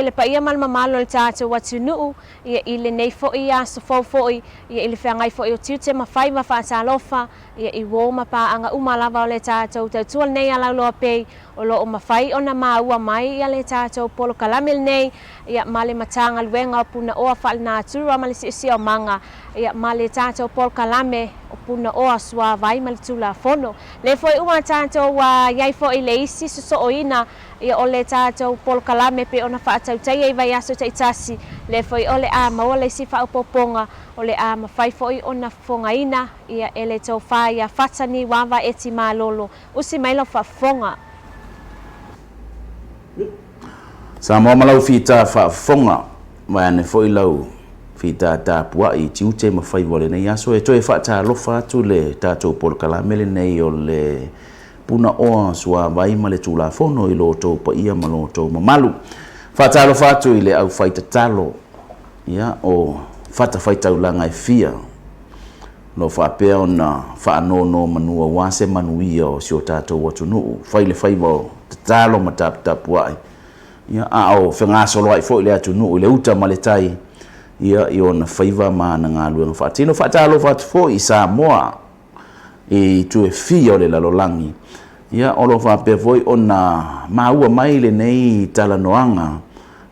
i le paia ma le mamalu o le tatou atunuu, ia, i lenei foi aso fou foi, ia, i le feagai foi o tiute ma faiva faatalofa, ia, i uō ma paaga uma lava o le tatou tautua lenei Alauloa Pay, o lo o mafai ona maua mai ia le tatou polokalame lenei, ia, ma le Matagaluega o Punaoa Faalenatura ma le Siosiomaga, ia, ma le tatou polokalame o Punaoa Suavai ma le Tulafono. Lea foi ua tatou i ai foi i le isi sosooina, ia, o le tatou polokalame pei ona faatautaia i vaiaso taitasi, lea foi o le a maua le isi faaopoopoga o le a mafai foi ona fofogaina, ia, e le tofa ia Fata Niuava Eti Malolo. Usi mai lau faafofoga. Samoa ma lau fita faafofoga, vaeane foi lau fita tapuai i tiute ma faiva o lenei aso. E toe faatalofa atu le tatou polokalame lenei o le Punaoa Suavai ma le Tulafono i lo outou paia ma lo outou mamalu. Faatalofa atu i le aufaitatalo, ia, o fatafaitaulaga e fia. Lo faapea ona faanonomanu aua se manuia o si o tatou atunuu, fai le faiva o tatalo ma taputapuai, ia, a o fegasoloai foi le atunuu i le uta ma le tai, ia, i ona faiva ma ana galuega faatino. Faatalofa atu foi i Samoa i itu e fia o le lalolagi, ia, o lo o faapea foi ona maua mai lenei talanoaga,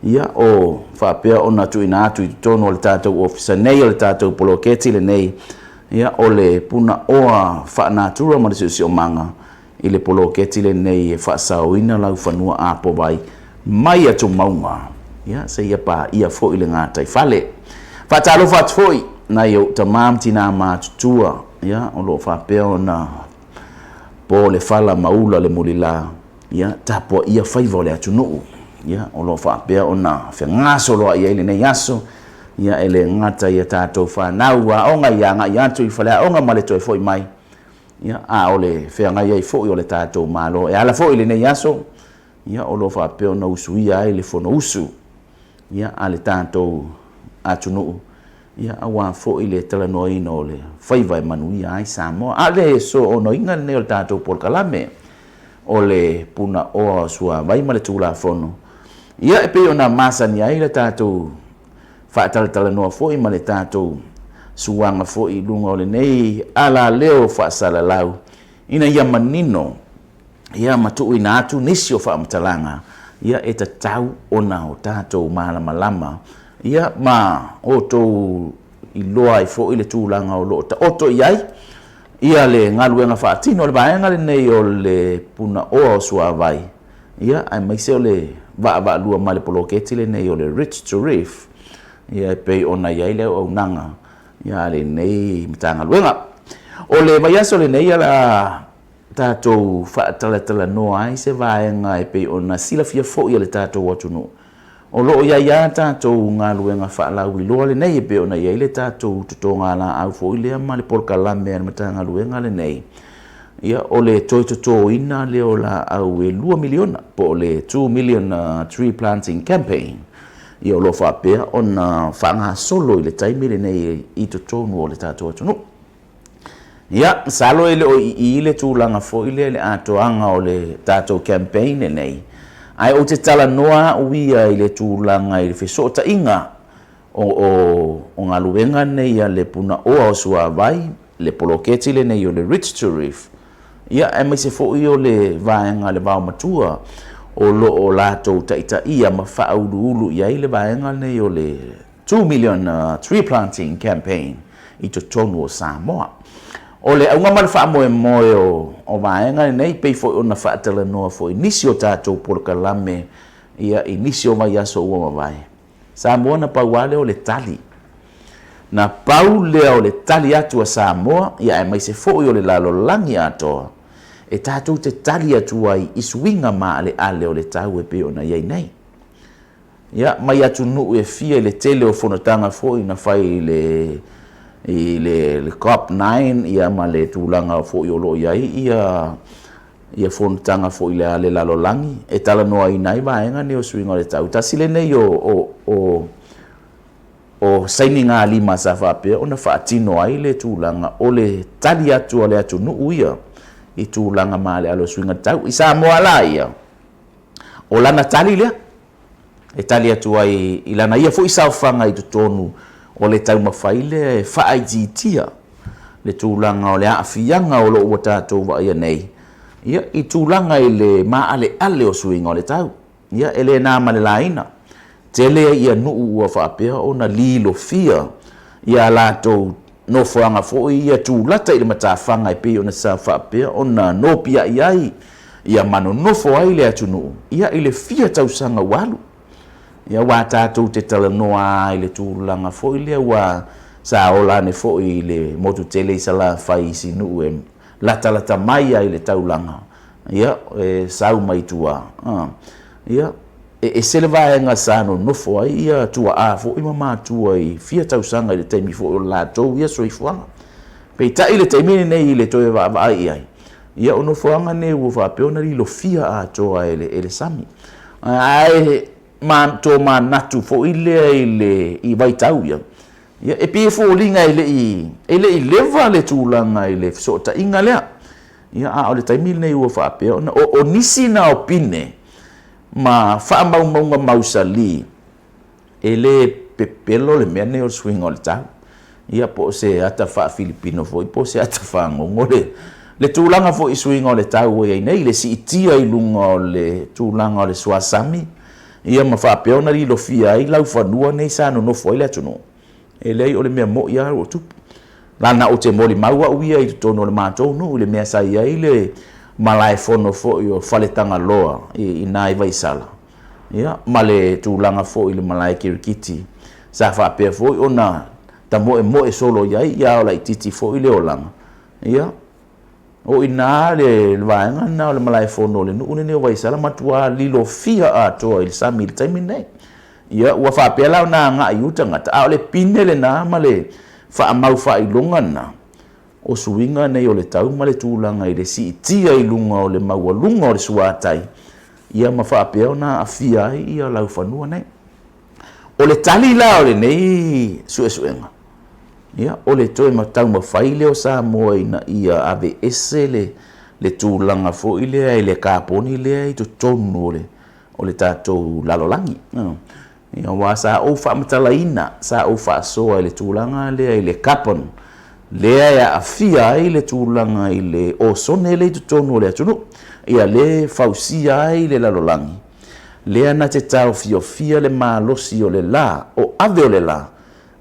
Ia, o faapea ona tuuina atu i totonu o le tatou ofisa nei, o le tatou poloketi lenei, ia, o le punaoa faanatura ma le siosiomaga i le poloketi lenei e faasaoina laufanua apovai mai atumauga, ia, seia paia foi le gataifale. Faatalofa atu foi nai ou tama ma tina matutua, ia, o lo o faapea ona po le fala ma ula le mulila, ia, tapuaia faiva o le atunuu, ia, o lo o faapea ona fegasoloai ai lenei aso, ia, e le gata i a tatou fanau aoga i agai atu i faleaoga ma le toe foi mai, ia, a o le feagai ai foi o le tatou Malo. E ala foi i lenei aso, ia, o lo o faapea ona usuia ai le Fonousu, ia, a le tatou atunuu, ia, aua foi le talanoaina o le faiva e manuia ai Samoa. A o le soonaina lenei o le tatou polokalame o le Punaoa o Suavai ma le Tulafono, ia, e pei ona masani ai le tatou faatalatalanoa foi ma le tatou suaga foi i luga o lenei alaleo faasalalau, ina ia manino ia ma tuuina atu nisi o faamatalaga ia e tatau ona o tatou malamalama ia ma outou iloa ai foi le tulaga o lo o taoto i ai ia le galuega faatino o le vaega lenei o le Punaoa o Suavai, ia aemaise o le vaavaalua ma le poloketi lenei o le Rich to Reef, ia e pei ona i ai le auaunaga ia a lenei Matagaluega. O le vaiaso lenei o le a tatou faatalatalanoa ai se vaega e pei ona silafia foi e le tatou atunuu. O lo o i ai lava tatou galuega faalauiloa lenei e pei ona i ai le tatou totogalaau foi lea ma le polokalame a le Matagaluega lenei, ia, o le toe totoina lea o laau e 2 miliona po o le 2 million tree planting campaign, ia o lo o faapea ona faagasolo i le taimi lenei i totonu o le tatou atunuu. Ia, masalo e le o ii le tulaga foi lea i le atoaga o le tatou campaign lenei, ae ou te talanoa au ia i le tulaga i le fesootaiga o, o, o galuega nei a le Punaoa o Suavai, le poloketi lenei o le Rich to Reef, ia, aemaise foi o le vaega a le Vaomatua o lo o latou taitaia ma faauluulu i ai le vaega lenei o le 2 million tree planting campaign i totonu o Samoa. O le auga ma le faamoemoe o, o vaega lenei, pei foi ona faatalanoa foi nisi o tatou polokalame ia, i nisi o vaiaso ua mavae. Samoa na pau lava lea o le tali. Na pau lea o le tali atu a Samoa, ia aemaise foi o le lalolagi atoa, e tatou te tali atu ai i suiga maaleale o le tau e pei ona i ai nei. Ia, mai atunuu e fia i le tele o fonotaga foi na fai i le i le, le COP 9 ia ma le tulaga foi o lo o i ai ia ia fonotaga foi le a le lalolagi e talanoaina ai vaega nei o suiga o le tau. Tasi lenei o o o o sainigalima sa faapea ona faatino ai le tulaga o le tali atu a le atunuu ia i tulaga maaleale o suiga tau. I Samoa la ia, o lana tali lea. e tali atu ai i lana ia foi saofaga i totonu o le taumafai lea e faaitiitia le tulaga o le aafiaga o lo o ua tatou vaaia nei, ia, i tulaga i le maaleale o suiga o le tau. Ia, e le na ma le laina. Tele ia nuu ua faapea ona lilofia ia latou nofoaga foi ia tulata i le matafaga e pei ona sa faapea ona nopiai ai ia ma nonofo ai le atunuu ia i le fia tausaga ua alu. Ia aua tatou te talanoa lava i le tulaga foi lea ua sa ola ane foi i le motu tele i Salafai i si nuu e latalata mai ai i le taulaga, ia, e sau mai tua, ia, e ese le vaega sa nonofo ai ia tuaa foi ma matua i fia tausaga i le taimi foi o le latou ia soifuaga. Peitai i le taimi lenei i le toe vaavaai i ai, ia o nofoaga nei ua faapea ona lilofia atoa e le, e le sami. Ae ma, to manatu foi lea i le i vaitau ia, ia e pei e foliga e le i, e le i leva le tulaga i le fesootaiga lea. Ia, a o le taimi lenei ua faapea ona, o, o nisi na o pine ma faamaumauga mausali, e le pepelo le mea lenei o le suiga o le tau. Ia, po o se ata faafilipino foi po o se ata fagogo le, le tulaga foi i suiga o le tau ua i ai nei, le siitia i luga o le tulaga o le suasami, ia ma faapea ona lilofia ai laufanua nei sa nonofo ai le atunuu. E leai, o le mea moʻi lava ua tupu. Leaga ou te molimau au ia i totonu o le matou nuu i le mea sa i ai le malaefono foi o Faletagaloa i ina i Vaisala, ia, ma le tulaga foi i le malae kirikiti sa faapea foi ona tamoemoe solo i ai, ia ao laitiiti foi le olaga, ia, O i ina le vaega lena o le malaefono o le nuu lenei o Vaisala, matua lilofia atoa i le sami i le taimi lenei. Ia, ua faapea la ona agai i uta tagata, a o le pine lena ma le faamau faailoga lena, o suiga nei o le tau ma le tulaga i le siitia i luga o le maualuga o le suatai, ia ma faapea ona aafia ai ia laufanua nei. O le tali la o lenei suesuega, ia, o le toe taumafai lea o Samoa ina ia aveese le, le tulaga foi lea i le kaponi lea i totonu o le, o le tatou lalolagi. Ia, aua sa ou faamatalaina, sa ou faasoa i le tulaga lea i le carbon, lea e aafia ai le tulaga i le osone lea i totonu o le atunuu, ia lea e fausia ai le lalolagi. Lea na te taofiofia le malosi o le la, o ave o le la,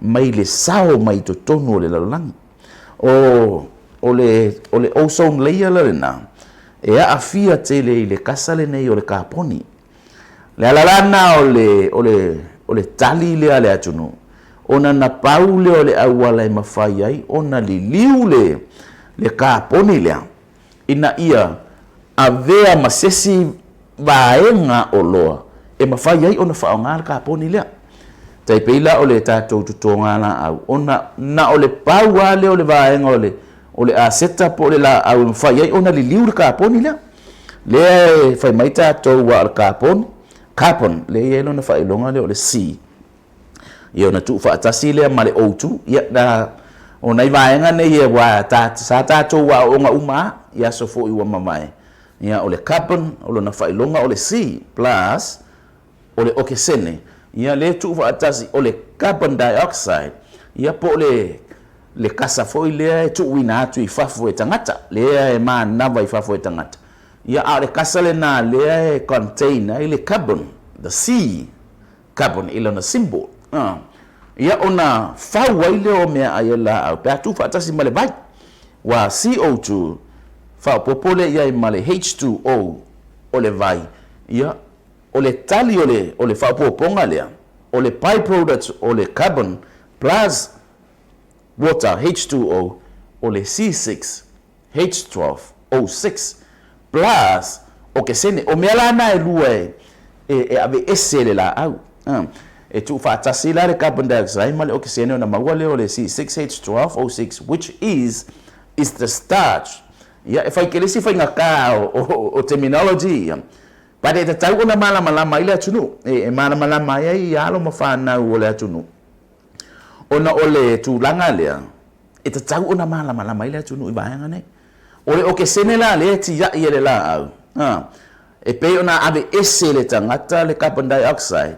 mai le sao mai i totonu o le lalolagi. O, o le, o le ozone layer la lena, e aafia tele i le kasa lenei o le kaponi. Le ala la lena o le, o le, o le tali lea a le atunuu, ona na pau lea o le auala e mafai ai ona liliu le, le kaponi lea, ina ia avea ma se isi vaega oloa e mafai ai ona faaaoga le kaponi lea. Tai pei la o le tatou totoga laau, ona na o le pau lava lea o le vaega o le, o le aseta po o le laau e mafai ai ona liliu le kaponi lea. Lea e fai mai tatou aua o le kaponi, carbon, lea e i ai lona faailoga lea o le C. Ia ona tuufaatasi lea ma le O2. Ia, na, o nai vaega nei aua ta, sa tatou aooga uma lava i aso foi ua mavae. Ia, o le carbon, o lona faailoga o le C plus o le okesene. Ia, lea e tuufaatasi o le carbon dioxide, ia po o le, le kasa foi lea e tuuina atu i fafo e tagata, lea e manava i fafo e tagata. Ia, a o le kasa lena lea e contain ai le carbon, the C. carbon i lona symbol. Ia ona fau ai lea o meaai a le laau pe a tuufaatasi ma le vai. Ua CO2 faaopoopo lea i ai ma le H2O o le vai, ia o le tali o le o le faaopoopoga lea, o le by-product o le carbon plus water, H2O, o le C6 H12O6 plus okesene. O mea la na e lua e, e, e aveese e le laau. E tuufaatasi la le carbon dioxide ma le okesene ona maua lea o le C6H12O6 which is is the starch. Ia, e fai tele si faigata o, o, o terminology ia. But e tatau ona malamalama ai le atunuu. E, e malamalama ai ai alo ma fanau o le atunuu. Ona o le tulaga lea, e tatau ona malamalama ai le atunuu i vaega nei. O le okesene la lea e tiai e le laau, a, e pei ona aveese e le tagata le carbon dioxide.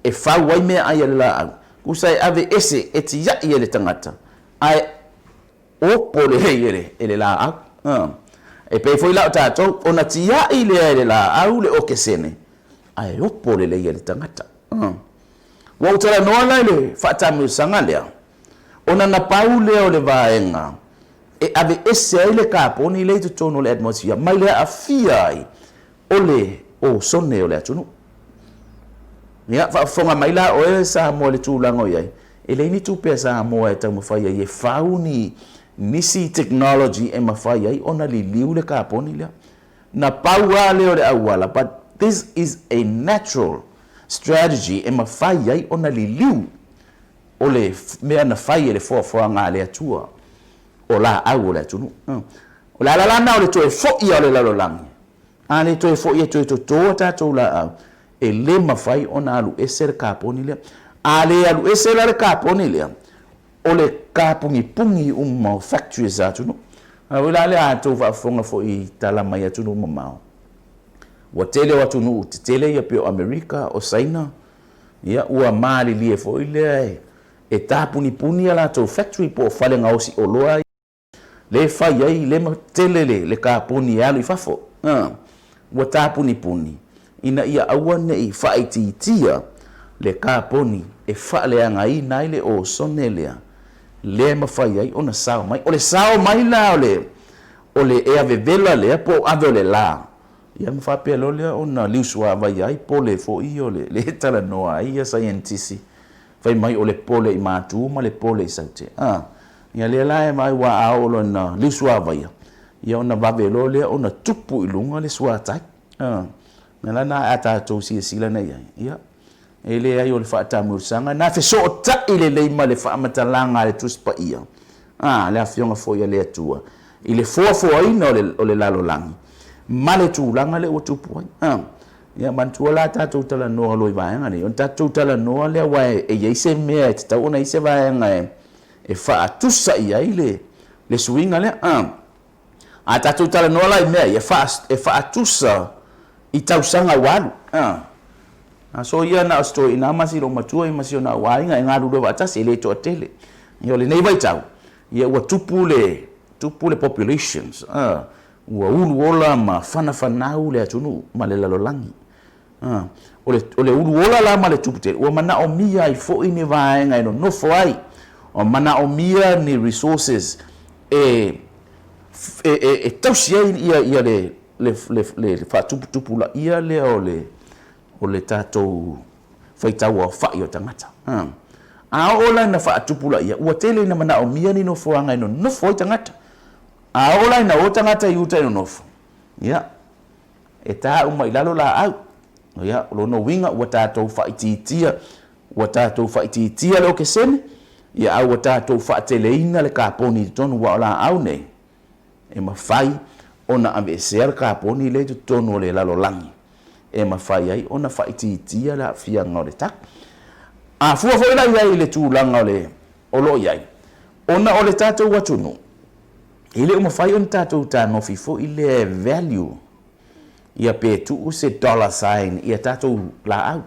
e fau ai meaai a le laau, tusa e ave ese e tiai e le tagata, ae opo lelei e le, e le laau. E pei foi la o tatou, ona tiai lea e le laau le okesene, ae opo lelei e le tagata. Ua ou talanoa la i le faataamilosaga lea, ona na pau lea o le vaega e aveese ai le kaponi lea i totonu o le atmosphere mai le aafia ai o le osone o le atunuu. Ia, faafofoga mai la oe Samoa i le tulaga o i ai, e leai ni tupe a Samoa e taumafai ai e fau ni nisi technology e mafai ai ona liliu le kaponi lea. Na pau lava lea o le auala, but this is a natural strategy e mafai ai ona liliu o le mea na fai e le foafoaga a le Atua o laau o le atunuu. O le ala la lena o le toe foi o le lalolagi. A le toe foi e toe toto a tatou laau, e le mafai ona alu ese le kaponi lea. A le alu ese la le kaponi lea, o le kapungipungi uma o factories a atunuu. A foi la lea a outou faafofoga foi i tala mai atunuu mamao, ua tele o atunuu tetele ia pei o Amerika, o Saina, ia ua malilie foi lea e tapunipuni a latou factory po o fale gaosi oloa lea e fai ai, lea e tele le kaponi e alu i fafo, ua tapunipuni ina ia aua ne i faaitiitia le kaponi e faaleagaina ai le osone lea, lea e mafai ai ona sao mai. O le sao mai la o le, o le ea vevela lea po o ave o le la, ia ma faapea loa lea ona liusuavai ai pole foi o le, lea e talanoa ai ia saienitisi Fai mai o le pole i Matu ma le pole i Saute. A, ia lea la e vaai aua a oo loa ina liusuavaia, ia ona vave loa lea ona tupu i luga le suatai. A, mea la na a tatou silasila nei i ai, ia, e leai o le faataamilosaga na fesootai lelei ma le faamatalaga a le Tusi Paia, a, le Afioga foi a le Atua, i le foafoaina o le, o le lalolagi ma le tulaga lea ua tupu ai. A. Ia manatua la tatou talanoa loa i vaega nei, ona tatou talanoa lea aua e i ai se mea e tatau ona i ai se vaega e faatusa i ai le suiga lea. A tatou talanoa la i mea ia, e faatusa i tausaga ua alu. So ia na o si toeaina ma si loomatua ma si ona au aiga e galulue faatasi, e le toatele. Ia o lenei vaitau, ia ua tupu le tupu le populations. Ua ulu ola ma fanafanau le atunuu ma le lalolagi. A, o le, o le ulu ola la ma le tupu tele, ua manaomia ai foi ni vaega e nonofo ai, ua manaomia ni resources e, e, e, e tausi ai ia, ia le, le, le, le, le faatuputupulaia lea o le, o le tatou faitau aofai o tagata. A, a oo la ina faatupulaia, ua tele ina manaomia ni nofoaga e nonofo ai tagata. A oo la ina o tagata i uta i nonofo, ia, e tā uma i lalo laau. Ia, o lona uiga ua tatou faaitiitia, ua tatou faaitiitia le okesene, ia a ua tatou faateleina le kaponi i totonu, aua o laau nei, e mafai ona aveesea le kaponi lea i totonu o le lalolagi e mafai ai ona faaitiitia le aafiaga o le tau. A fua foi la i ai i le tulaga o le o lo o i ai, ona o le tatou atunuu, e le o mafai ona tatou tanofi foi lea e value ia pe tuu se dollar sign i a tatou laau.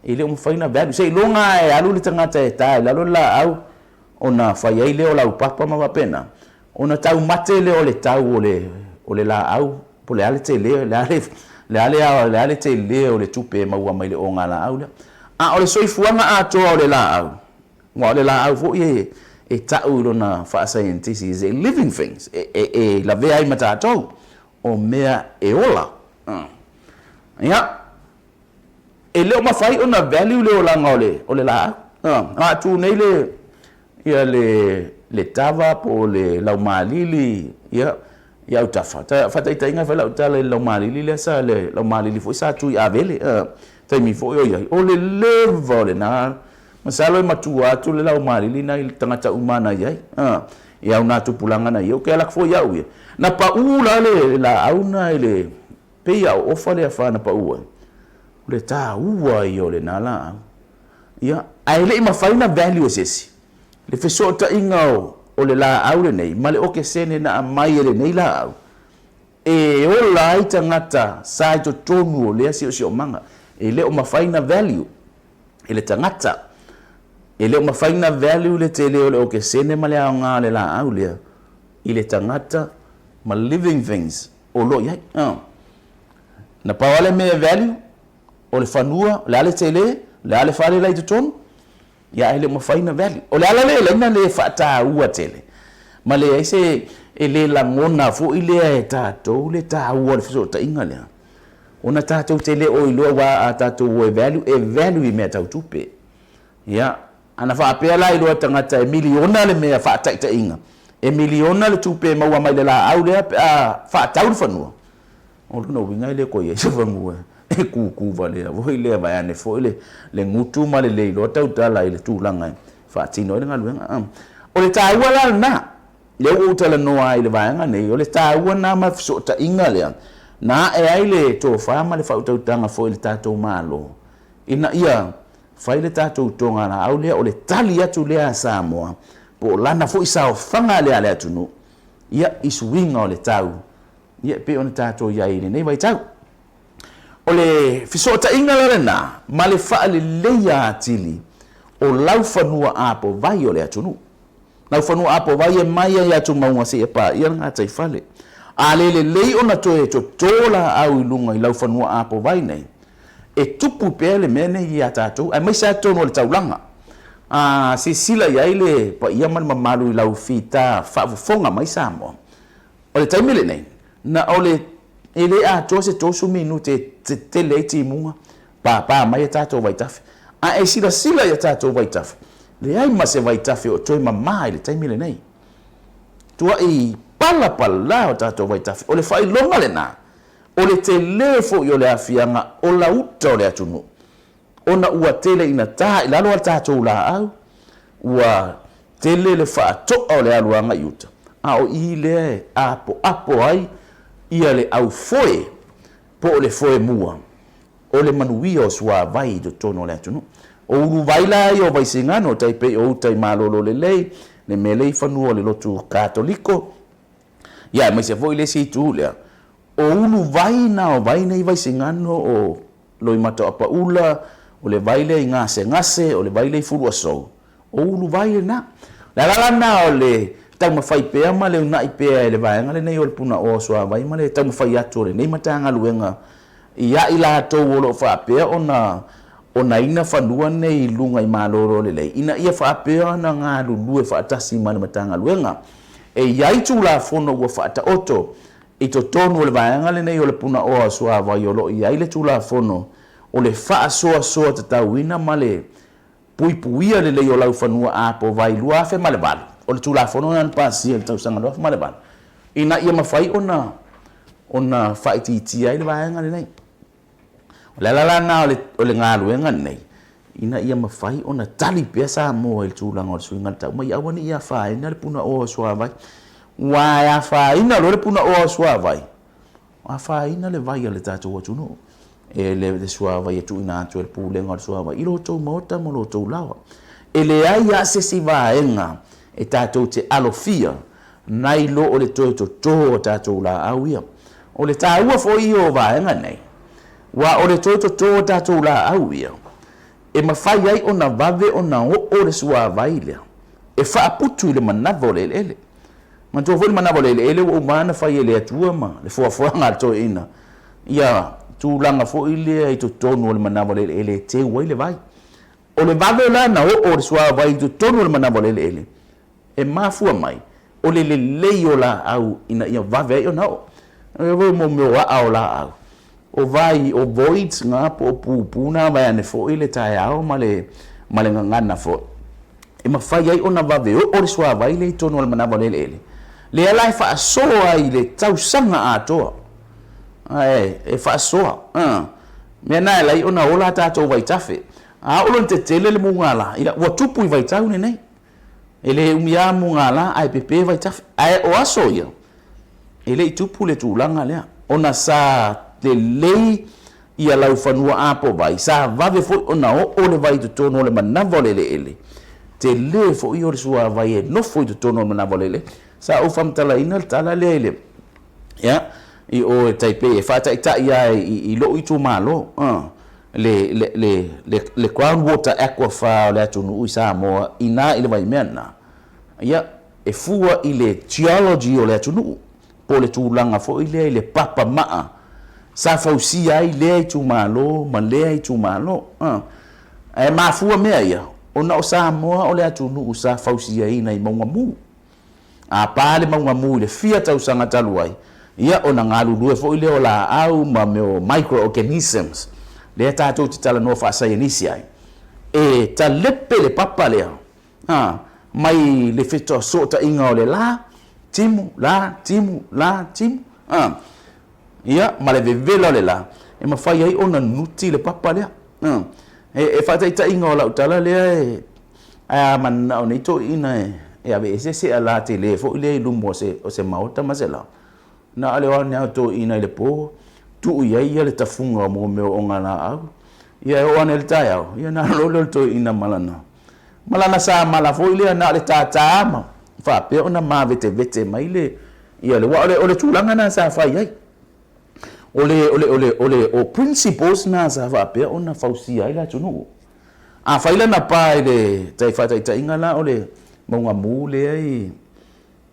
E le o mafai ona value. Seiloga lava e alu le tagata e ta i lalo le laau ona fai ai lea o laupapa ma faapena, ona taumate lea o le tau o le, o le laau, po o le a le tele, o le a le, le a le, le a le tele o le tupe e maua mai le ogalaau lea. A o le soifuaga atoa o le laau, aua o le laau foi e, e tau i lona faasaienitisi is a living things, e, e, e lavea ai ma tatou, o mea e ola. Ia, E le o mafai ona value le olaga o le, o le laau. A tu nei le, ia le, le tava po o le laumalili, ia, i autafa. Ta, faataitaiga e fai lau tala i le laumalili lea sa, le laumalili foi sa tu i Avele, taimi foi o i ai. O le leva o lena, masalo e matua atu le laumalili nai le tagata uma na i ai, i au nā tupulaga na i ai. Ou te ala atu foi au ia. Na pau la le laau na i le, Pei a o ofa le afa na pau ai, o le taua ia o lena laau. Ia, ae le i mafai ona value e se isi le fesootaiga o, o le laau lenei ma le okesene na aumai e lenei laau e ola ai tagata sa i totonu o lea siosiomaga. E le o mafai ona value. i le tagata. E le o mafai ona value le tele o le okesene ma le aoga o le laau lea i le tagata ma living things o lo o i ai. Na pau lava le mea e value, o le fanua, o le a le tele, o le a le fale la i totonu, ia ae le o mafai ona value. O le ala lea e ala ai ona le faataua tele, ma leai se, e le lagona foi lea e tatou le taua o le fesootaiga lea, ona tatou te le o iloa aua a tatou o e value, e value i mea tau tupe. Ia, ana faapea la iloa e tagata e miliona le mea faataitaiga, e miliona le tupe e maua mai le laau lea pe a faatau le fanua, o lona uiga e le toe i ai se fanua e kūkū valea foi lea vaeane foi le, le gutu ma le le iloa tautala i le tulaga e faatino ai le galuega. O le taua la lena, lea ua ou talanoa ai i le vaega nei, o le taua lena ma le fesootaiga lea na ae ai le tofa ma le faautautaga foi i le tatou Malo ina ia fai le tatou togalaau lea, o le tali atu lea a Samoa, po o lana foi saofaga lea a le atunuu, ia, i suiga o le tau, ia, e pei ona tatou i ai i lenei vaitau. O le fesootaiga la lena ma le faaleleia atili o laufanua apovai o le atunuu. Laufanua apovai e mai ai atumauga seia paia le gataifale. A le lelei ona toe toto laau i luga i laufanua apovai nei, e tupu pea le mea nei ia tatou, aemaise lava totonu o le taulaga. A silasila i ai le paia ma le mamalu i lau fita faafofoga mai Samoa, o le taimi lenei, na o le e le atoa se 30 minute e tetele ai timuga, pāpā mai a tatou vaitafe. A e silasila i a tatou vaitafe, leai ma se vaitafe o toe mamā i le taimi lenei. Tuai palapala o tatou vaitafe. O le faailoga lena, o le tele foi o le aafiaga o lauta o le atunuu, ona ua tele ina ta i lalo a tatou laau, ua tele le faatoa o le alu agai i uta, a o i lea e apoapo ai ia le aufoe po o le foemua o le manuia o suavai i totonu o le atunuu. O uluvai la ia o Vaisigano, tai pei o uta i Malolo Lelei, le mea lea i fanua o le lotu Katoliko, ia aemaise foi le isi itu lea, o uluvai na o vai nei Vaisigano o Loimata o Apaula, o le vai lea i Gasegase, o le vai lea i Fuluasou, o uluvai lena. O le ala la lena o le taumafai pea ma le uunai pea e le vaega lenei o le Punaoa o Suavai ma le taumafai atu o lenei Matagaluega ia i latou o lo o faapea ona onaina fanua nei i luga i Malolo Lelei, ina ia faapea ona galulue faatasi ma le Matagaluega. E i ai Tulafono ua faataoto i totonu o le vaega lenei o le Punaoa o Suavai o lo o i ai le Tulafono o le Faasoasoa Tatauina ma le Puipuia Lelei o Laufanua Apovai 2008, o le Tulafono lena na pasia i le tausaga 2008, ina ia mafai ona ona faaitiitia ai le vaega lenei. O le ala la lena o le, o le galuega lenei, ina ia mafai ona tali pea Samoa i le tulaga o le suiga o le tau, ma ia aua ne i afaina le punaoa o suavai. Aua e afaina loa le punaoa o suavai, afaina le vai a le tatou atunuu, e le, le suavai e tuuina atu e le Pulega o le Suavai i lo outou maota ma lo outou laoa. E leai lava se isi vaega e tatou te alofia nai lo o le toe toto o tatou laau ia. O le taua foi ia o vaega nei, aua o le toe toto o tatou laau ia, e mafai ai ona vave ona oo le suavai lea e faaputu i le manava o le eleele. Manatua foi le manava o le eleele ua uma ona fai e le Atua ma le foafoaga a le toeaina ia tulaga foi lea i totonu o le manava o le eleele e teu ai le vai. O le vave la ona oo o le suavai i totonu o le manava o le eleele, E mafua mai, o le lelei o laau ina ia vave ai ona oo. E foi mo mea o aa o laau, o vai, o voids na po o pupu na vaeane foi le taeao ma le ma le gagana foi, e mafai ai ona vave oo le suavai lea i totonu o le manava o le eleele, lea la e faasoa ai le tausaga atoa. Ae e faasoa, a mea na e ala ai ona ola a tatou vaitafe. A oo loa ina tetele le mugala, ia ua tupu i vaitau lenei. E le umi lava mugala ae pepe vaitafe. Ae o aso ia, e le i tupu le tulaga lea, ona sa lelei ia laufanua apovai, sa vave foi ona oo le vai i totonu o le manava o le eleele, tele foi o le suavai e nofo i totonu o le manava o le eleele. Sa ou faamatalaina le tala lea i le, ia, i o e tai pei e faataitai lava i lou itumalo. le, le, le, le, le ground water aquifer o le atunuu i Samoa ina i le vaimea lena, ia, e fua i le geology o le atunuu, po o le tulaga foi lea i le papa maa sa fausia ai lea itumalo ma lea itumalo. A. Ae mafua mea ia, ona o Samoa o le atunuu sa fausiaina i mauga mu. A pa le mauga mu i le fia tausaga talu ai, ia ona galulue foi lea o laau ma mea o micro-organisms lea tatou te talanoa faasaienisi ai, e talepe le papa lea a, mai le fesootaiga o le la, timu, la, timu, la, timu, a, ia, ma le vevela o le la, e mafai ai ona nuti le papa lea. A, e, e faataitaiga o lau tala lea e, ae a mananao nei toeaiina e, e aveese se ala tele foi lea i luma o se, o se maota ma se lao, na o le o ane lava o toeaiina i le po, tuu i ai ia le tafuga o mea o ogalaau, ia e oo ane i le taeao, ia ona alu loa lea o le toeaina ma lana, ma lana samala foi lea na o le tātā ma faapea ona mavetevete mai le, ia le, aua o le, o le tulaga lena sa fai ai. O le, o le, o le, o le, o principles na sa faapea ona fausia ai le atunuu. Afai la na pa i le tai faataitaiga la o le mauga mu lea i,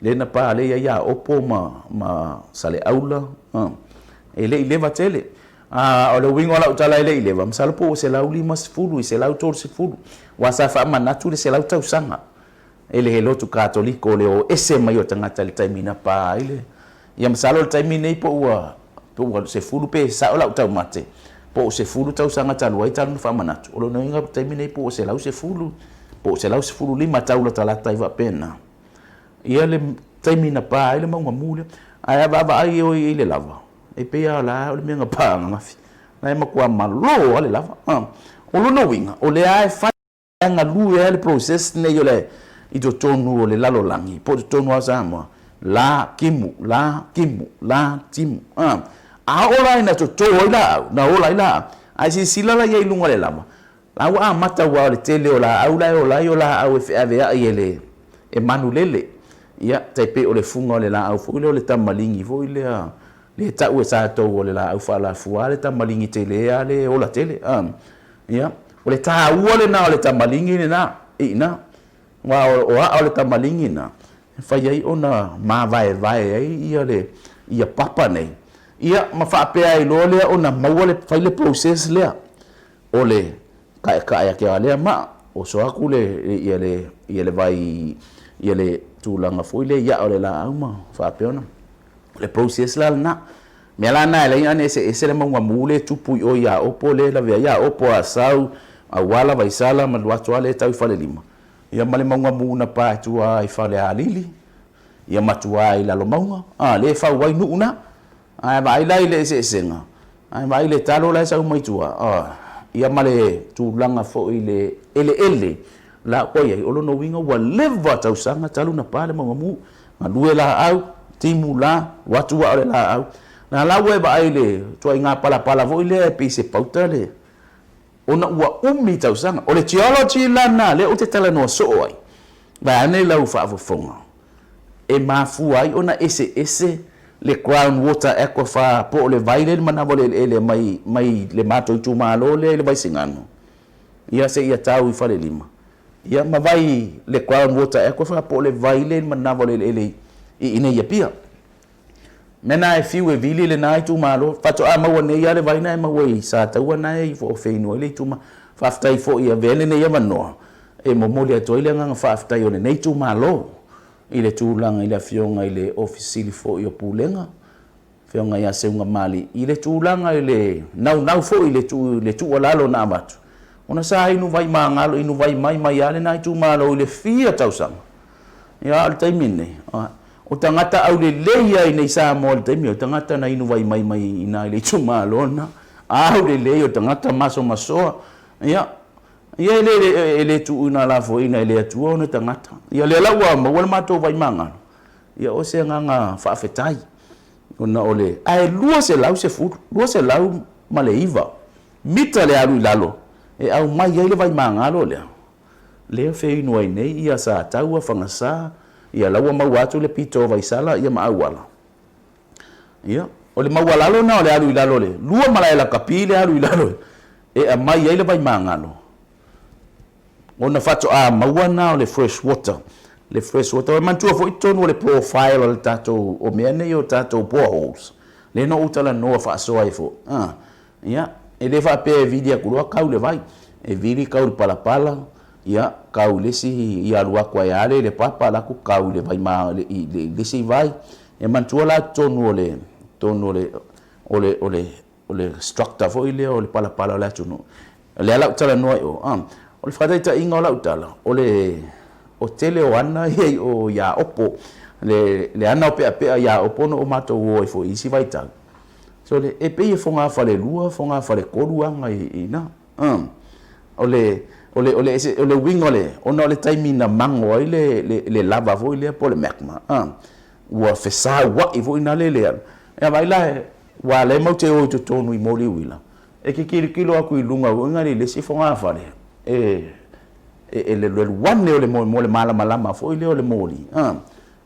lea na pa lea i ai ia Opo ma, ma Saleaula, a, e le i leva tele. A, o le uiga o lau tala e le i leva, masalo po ua 150 i 130, aua sa faamanatu le 100 tausaga e le lotu Katoliko le o ese mai o tagata i le taimi na pa ai le, ia masalo i le taimi nei po ua, po ua 10 pe sao lau taumate, po o 10 tausaga talu ai talu ona faamanatu. O lona uiga i le taimi nei po ua 110, po o 115 tau latalata ai faapena. Ia le taimi na pa ai le mauga mu lea. Ae a vaavaai oe i le lava, e pei lava o la o le mea na pa ananafi. La e matua malo lava le lava. O lona uiga, o lea lava e fai e galue ai le process lenei o le i totonu o le lalolagi po o totonu lava o Samoa, la timu, la timu, la timu. A oo la ina toto ai laau, na ola ai laau, ae silasila la i ai i luga o le lava, La ua amata aua o le tele o laau la e ola ai o laau e feaveai e le e manu lele. Ia, tai pei o le fuga o le laau foi lea o le tamaligi foi lea, lea e tau e tatou o le laau faalafua le tamaligi tele lava lea e ola tele. Ia, o le taua lena o le tamaligi lena i ina, aua o aa o le tamaligi lena e fai ai ona mavaevae ai ia le ia papa nei, ia ma faapea ai loa lea ona maua le fai le process lea. O le kaekae ake a lea maa, oso atu le, ia le, ia le vai, ia le tulaga foi lea i aa o le laau ma faapea ona, o le process la lena. Mea la na e ala ai ona eseese le mauga mu lea e tupu i o i Aopo lea e lavea ai Aopo, Asau, Auala, Vaisala ma Luatua lea e tau i Falelima, ia ma le mauga mu na pa i tua i Falealili, ia ma tua i Lalomauga, a, lea e fau ai nuu na. Ae vaai la i le eseesega, ae vaai i le talo la e sau mai tua, ia ma le tulaga foi i le eleele la ua i ai, o lona uiga ua leva tausaga talu ona pa le mauga mu, galue laau, timu la, alu atu aa o le laau. Na la ua e vaai i le ituaiga palapala foi lea e pei se pauta le, ona ua umi tausaga. O le geology la lena lea ou te talanoa soo ai, vaeane lau faafofoga, e mafua ai ona eseese le ground water aquifer po o le vai lea i le manava o le eleele mai mai le matou itumalo lea i le Vaisigano ia seia tau i Falelima ia ma vai le ground water aquifer po o le vai lea i le manava o le eleele i inei i Apia. Mea na e fiu e vili lena itumalo, faatoa maua nei lava le vai na e maua i Sataua na e feinu ai le itumalo. Faafetai foi e avea lenei avanoa e momoli atu ai le agaga faafetai o lenei itumalo i le tulaga i le Afioga i le Ofisa Sili foi o Pulega, Afioga ia Seugamali, i le tulaga i le naunau foi i le tuualalo na avatu, ona sa inu vai magalo, inu vai mai mai lava lena itumalo i le fia tausaga. Ia, a o le taimi lenei, o tagata aulelei lava i inei i Samoa i le taimi, o tagata na inu vai mai mai i ina i le itumalo lena. Aulelei o tagata masomasoa. Ia, ia e le, e le tuuina lafoina e le Atua ona tagata. Ia, lea la ua maua le matou vai magalo, ia o se agaga faafetai ona o le, ae 210, 209 mita le alu i lalo e aumai ai le vai magalo lea. Lea feinu ai nei ia Sataua, Fagasa, ia la ua maua atu le pito o Vaisala ia ma Auala. Ia, o le maualalo na o le alu i lalo o le lua malae lakapi le alu i lalo. e aumai ai le vaimagalo, ona faatoa maua lena o le fresh water. Le fresh water. E manatua foi totonu o le profile o le tatou, o mea nei o tatou boreholes, lea na ou talanoa faasoa ai foi, a, ia, e le faapea e vili atu loa kau le vai. E vili kau i le palapala, ia, kau i le isi, ia alu atu ai lava lea i le papa, alu atu kau i le vai ma, i le isi vai. E manatua la totonu o le, totonu o le, o le, o le, o le structure foi lea o le palapala o le atunuu, o lea la ou talanoa i o, a. O le faataitaiga o lau tala, o le o tele o ana ia i o i Aopo, le le ana o Peapea i Aopo na o matou o ai foi i isi vaitau. So le, e pei e fogafalelua, fogafaletolu aga i ina. A. O le, o le, o le ese, o le uiga o le, ona o le taimi na mago ai le, le, le lava foi lea po o le magma, a, ua fesaua'i foi na le le alu. Ia vaai la, Aua o lea matou te o i totonu i moli uila, e te tilotilo atu i luga foi na i le isi fogafale, e, e, e le alu ane o le mo le malamalama foi lea o le moli, a.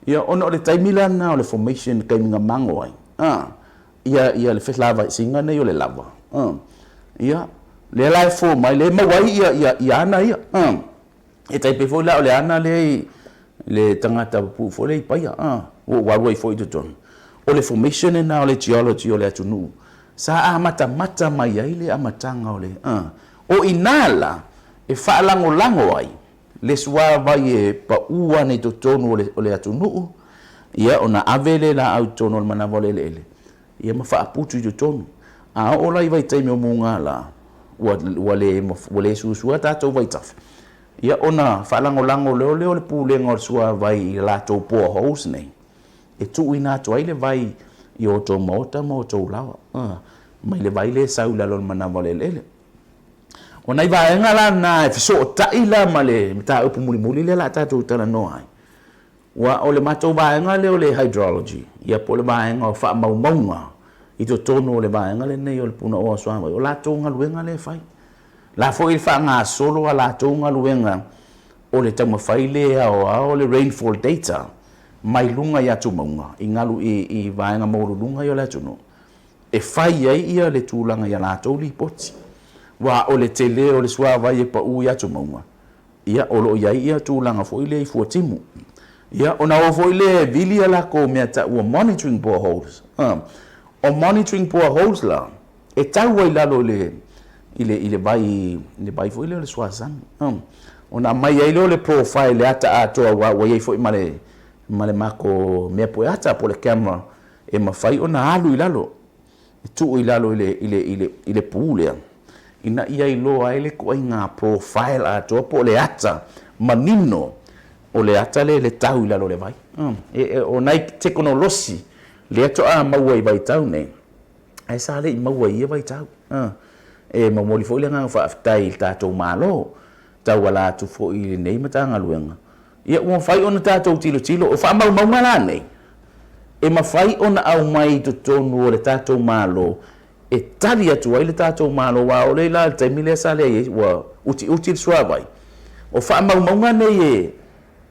Ia, ona o le taimi la lena o le formation, le taimi na mago ai, a, ia, ia le felavasiga nei o le lava, a. Ia, lea la e form ai, lea e maua ai ia, ia, ia ana ia, a. E tai pei foi la o le ana lea i le tagata pupuu foi lea i Paia, a, ua ou alu ai foi i totonu. O le formation lena o le geology o le atunuu sa amatamata mai ai le amataga o le, a. O i ina la e faalagolago ai le suavai e pau ane i totonu o le, o le atunuu, ia ona ave lea laau i totonu o le manava o le eleele, ia ma faaputu i totonu. A oo la i vaitaimi o mugala, ua, ua le, ua le suasua tatou vaitafe, ia ona faalagolago loa lea o le Pulega o le Suavai i latou boreholes nei, e tuuina atu ai le vai i o outou maota ma outou laoa, mai le vai lea e sau i lalo o le manava o le eleele. O nai vaega la na e fesootai la ma le mataupu mulimuli lea o le a tatou talanoa ai, Aua o le matou vaega lea o le hydrology, ia po o le vaega o faamaumauga i totonu o le vaega lenei o le Punaoa o Suavai, o latou galuega lea e fai. O la foi e faagasolo a latou galuega o le taumafai lea e aoao le rainfall data mai luga i atumauga, i galu i, i vaega maualuluga ia o le atunuu, e fai ai ia le tulaga i a latou lipoti. Aua o le tele o le suavai e pau i atumauga, Ia, o lo o i ai ia tulaga foi lea i fuatimu. Ia, ona o foi lea e vili a latou mea taua monitoring boreholes. O monitoring boreholes la, e tau ai i lalo i le, i le, i le vai, i le vai foi lea o le suasami. Ona aumai ai lea o le profile i le ata atoa aua ua i ai foi ma le, ma le matou mea pueata po o le camera e mafai ona alu i lalo. e tuu i lalo i le, i le, i le, i le pu lea, ina ia iloa ai le ituaiga profile atoa po o le ata manino o le ata lea i le tau i lalo o le vai. E, e, o nai tekonolosi lea toa maua i vaitau nei, ae sa le i maua i ia vaitau. E momoli foi le agaga faafetai i le tatou Malo, tauala atu foi i lenei Matagaluega, Ia, ua mafai ona tatou tilotilo, o faamaumauga la nei, e mafai ona aumai i totonu o le tatou Malo e tali atu ai le tatou Malo, aua o le la i le taimi lea sa leai ai, ua utiuti le suavai. O faamaumauga nei e,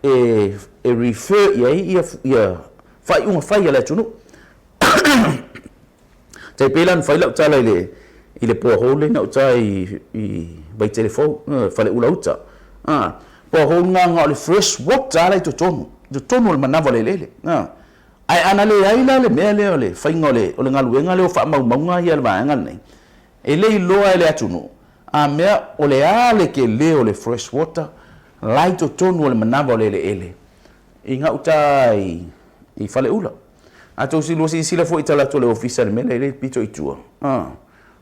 e, e refer i ai ia, ia faaiuga fai a le atunuu. Tai pei la na fai lau tala i le i le borehole lea i gauta i i Vaitele Fou, Faleula uta. A, borehole na na o le fresh water la i totonu, i totonu o le manava o le eleele. A, ae ana leai la le mea lea o le faiga o le o le galuega lea o faamaumauga ia a le vaega lenei, e le iloa e le atunuu a mea o le a le tele o le fresh water la i totonu o le manava o le eleele i gauta i Faleula. A tou silasila foi i tala atu a le Ofisa i le mea lea e le pito i tua, a,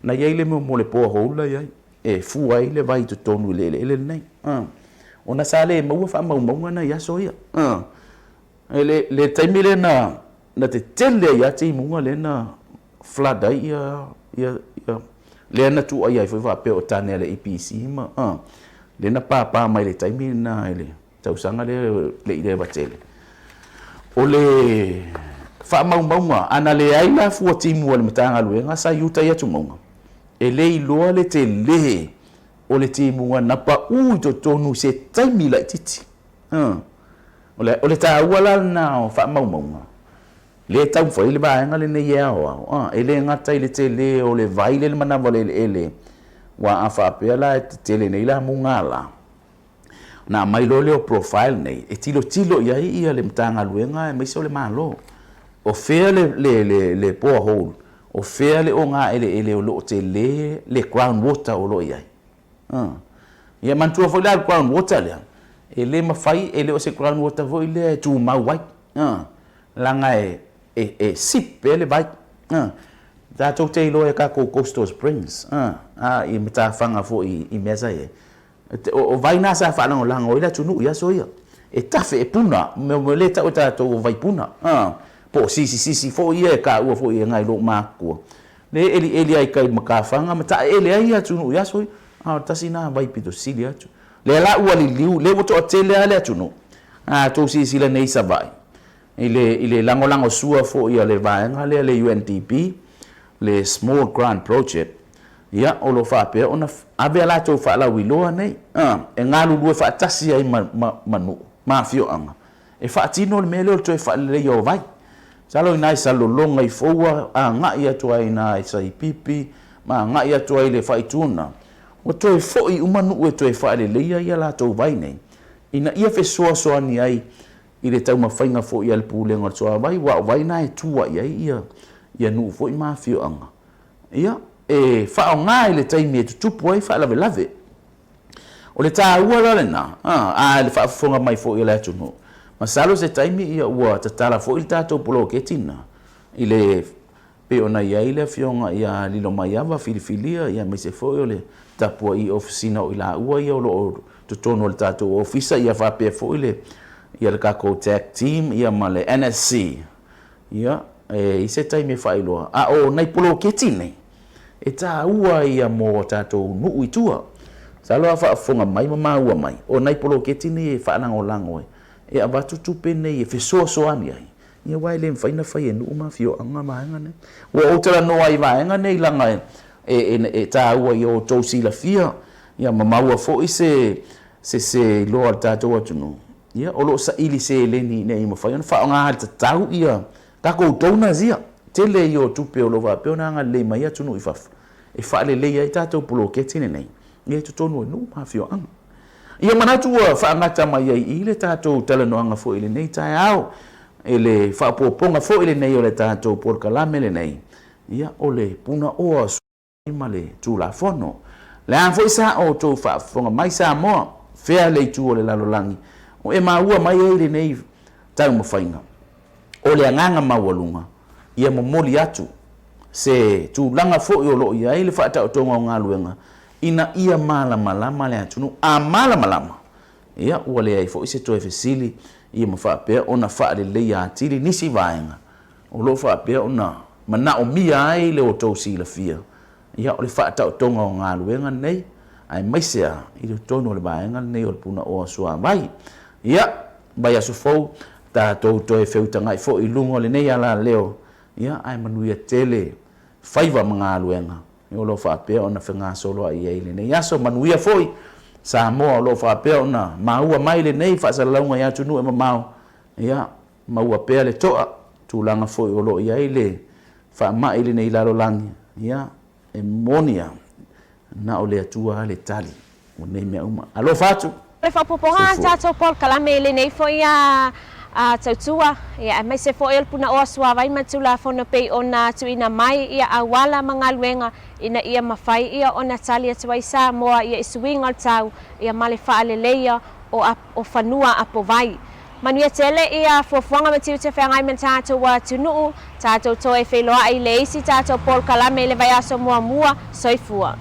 na i ai le mea mo le borehole la i ai, e fua ai le vai i totonu i le eleele lenei. A, ona sa le maua faamaumauga na i aso ia. A, e le, le taimi lea na, na tetele ai lava timuga lea na flood ai ia, ia, ia, lea na tuuaia ai foi faapea o tane a le EPC ma, a, lea na pāpā mai i le taimi lena i le tausaga lea le i leva tele. O le faamaumauga, ana leai la fua timu a le Matagaluega sa i uta i atumauga, e le iloa le tele o le timuga na pau i totonu i se taimi laitiiti. O le, o le taua la lena o faamaumauga, lea e taumafai ai le vaega lenei e aoao, e le gata i le tele o le vai lea i le manava o le eleele. Aua a faapea la e tetele nei la mugala, ona aumai loa lea o profile nei e tilotilo i ai ia le Matagaluega aemaise o le Malo. O fea le borehole, o fea le ogaeleele o lo o tele le ground water o lo o i ai. Ia manatua foi la le ground water lea, e le mafai, e le o se ground water foi lea e tumau ai, leaga e sip pea le vai. Tatou te iloa i tatou coastal springs, i matafaga foi i mea sa i ai. O vai na sa faalagolago ai le atunuu i aso ia. E tafe, e puna, mea lea e tau e tatou o vaipuna, po o sisisisi foi ia e taua foi e nai loomatutua. Lea e elieli ai i tai i matafaga ma taeele ai atunuu i aso ia. A o le tasi lena vai pito sili atu. Lea la ua liliu, lea ua toatele lava le atunuu. A outou silasila nei i Savaii, i le, i le lagolagosua foi a le vaega lea le UNDP, le Small Grant Project, ia, o lo o faapea ona ave a latou faalauiloa nei, a, e galulue faatasi ai ma, ma, ma nuu, ma afioaga, e faatino le mea lea o le toe faaleleia o vai. Masalo inā i Salelologa i Foua, agai atu ai inā i Saipipi, ma agai atu ai i le Faituna, ua toe foi uma nuu e toe faaleleia ia latou vai nei, ina ia fesoasoani ai i le taumafaiga foi a le Pulega o le Suavai, aua o vai na e tua i ai ia nuu foi ma afioaga, ia, e faaaoga i le taimi e tutupu ai faalavelave. O le taua la lena, a, i le faafofoga mai foi a le atunuu, masalo se taimi ia ua tatala foi le tatou poloketi lena i le pei ona i ai le Afioga ia Lilomaiava Filifilia aemaise foi o le tapuai ofisina o i laua ia o lo o totonu o le tatou ofisa ia faapea foi le ia le tatou tag team ia ma le NSC ia e i se taimi e faailoa. A o nai poloketi nei e taua ia mo tatou nuu i tua. Masalo a faafofoga mai ma maua mai o nai poloketi nei e faalagolago e avatu tupe nei e fesoasoani ai. Ia aua e le mafai ona fai e nuu ma afioaga vaega nei. Ua ou talanoa i vaega nei leaga e taua ia outou silafia ia ma maua foi se se iloa a le tatou atunuu, ia o lo o saili seleni ina ia mafai ona faaaoga tatau ia tatou donors ia. Tele ia o tupe o lo o faapea ona agalelei mai atunuu i fafo e faaleleia ai tatou poloketi lenei ia i totonu o nuu ma afioaga. Ia manatu ua faagata mai ai i le tatou talanoaga foi i lenei taeao, i le faaopoopoga foi lenei o le tatou polokalame lenei, ia o le Punaoa ma le Tulafono. O le a foi sa outou faafofoga mai Samoa, fea le itu o le lalolagi o e maua mai ai lenei taumafaiga? O le agaga maualuga, ia momoli atu se tulaga foi o lo o i ai le faataotoga o galuega ina ia malamalama le atunuu. A malamalama, ia ua leai foi se toe fesili ia ma faapea ona faaleleia atili nisi vaega o lo o faapea ona manaomia ai le outou silafia, ia o le faataotoga o galuega nei, aemaise lava i totonu o le vaega lenei o le Punaoa Suavai. Ia, vaiaso fou, tatou toe feutagai foi i luga o lenei alaleo, ia ae manuia tele faiva ma galuega o lo o faapea ona fegasoloai ai i lenei aso. Manuia foi Samoa o lo o faapea ona maua mai lenei faasalalauga i atunuu e mamao, ia maua pea le toa, tulaga foi o lo o i ai le faamai i lenei lalolagi, ia e moni lava, na o le Atua lava le tali o nei mea uma. Alofa atu! O le faaopoopoga a le tatou polokalame i lenei foi a tautua, ia aemaise foi o le Punaoa Suavai ma le Tulafono pei ona tuuina mai ia auala ma galuega ina ia mafai ia ona tali atu ai Samoa ia i suiga o le tau ia ma le faaleleia o o fanua apovai. Manuia tele ia fuafuaga ma tiute feagai ma le tatou atunuu, tatou toe feiloai i le isi tatou polokalame i le vaiaso muamua. Soifua.